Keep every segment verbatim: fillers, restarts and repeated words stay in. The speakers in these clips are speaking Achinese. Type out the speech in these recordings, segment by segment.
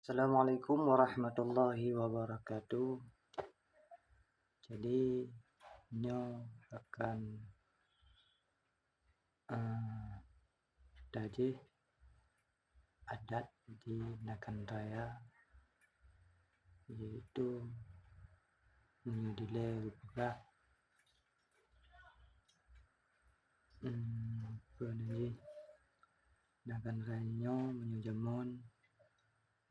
Assalamualaikum warahmatullahi wabarakatuh. Jadi, nyoe akan, eh, tajih adat di Nagan Raya, yaitu meunyoe dilée geupeugah, hmm, peue nan jih, Nagan Raya nyoe meunyoe jamon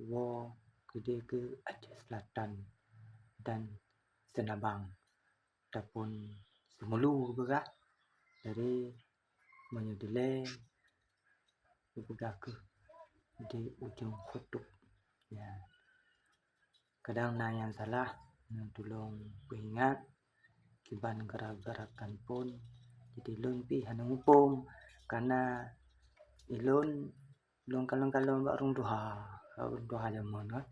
woe keudeh keu Aceh Selatan dan Seunabang ataupun Seumulu geupeugah. Jadi, meunyoe dilée geupeugah keuh di ujong kutub. Ya. Kadang na nyang salah, nyoe tulông peuingat, kiban geura-geurakan phon. Jadi, lôn pih hana muphom, karena ilôn lôn kalon-kalon bak ureueng tuha, bak ureueng tuha jamon kan.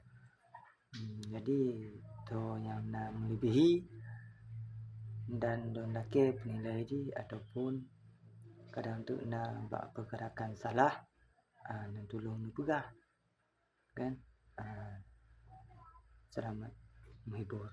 Hmm, jadi, toh nyang na meuleubèhi dan lôn lakèe peunilai jih ataupun kadang teuk na bak peugerakan salah, ah, nyan tulông neupeugah, kan? Ah, seulamat menghibur.